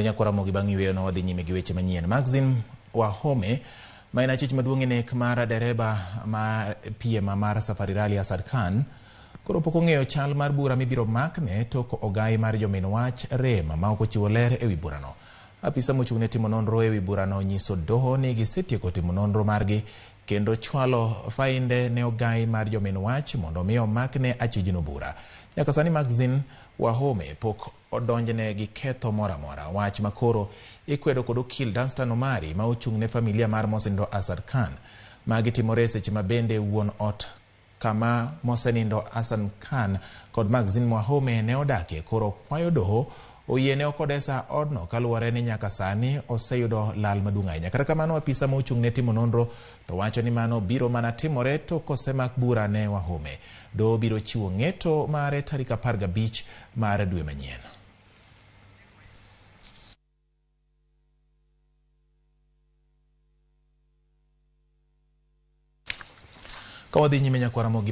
Nyakwar Ramogi bang' yweyono wadhi nyime gi weche manyien. Maxine Wahome ma en achich maduong' e nek mar dereba ma piem mar Safari Rally Asad Khan koro pok ong'eyo chal mar bura mibiro makne tok ogai mar jomin wach rem ma ok ochiwo ler ewi burano. Apisa mochung' ne timo nonro ewi burano nyiso doho ni gisetieko timo nonro margi kendo chwalo fainde ne ogai mar jomin wach mondo mi omakne achijno bura. Nyaka sani Maxine Wahome pok odonjne gi ketho moro amora. Wach makoro ikwedo kod okil Danstan Omari ma ochung' ne familia mar mosenindo Asad Khan. Magi timore e seche ma bende wuon ot kama mosenindo Hassan Khan kod Maxine Wahome ne odakie koro kwayo doho oyiene okodesa odno kaluwore ni nyaka sani oseyudo lal maduong' ahinya. Kata kamano apisa ma ochung' ne timo nonro to wacho ni mano biro mana timore to kosemak bura ne Wahome. Doho biro chiwo ng'eto mare tarik 15 mar dwe manyien. Ka wadhi nyime nyakwar Ramogi.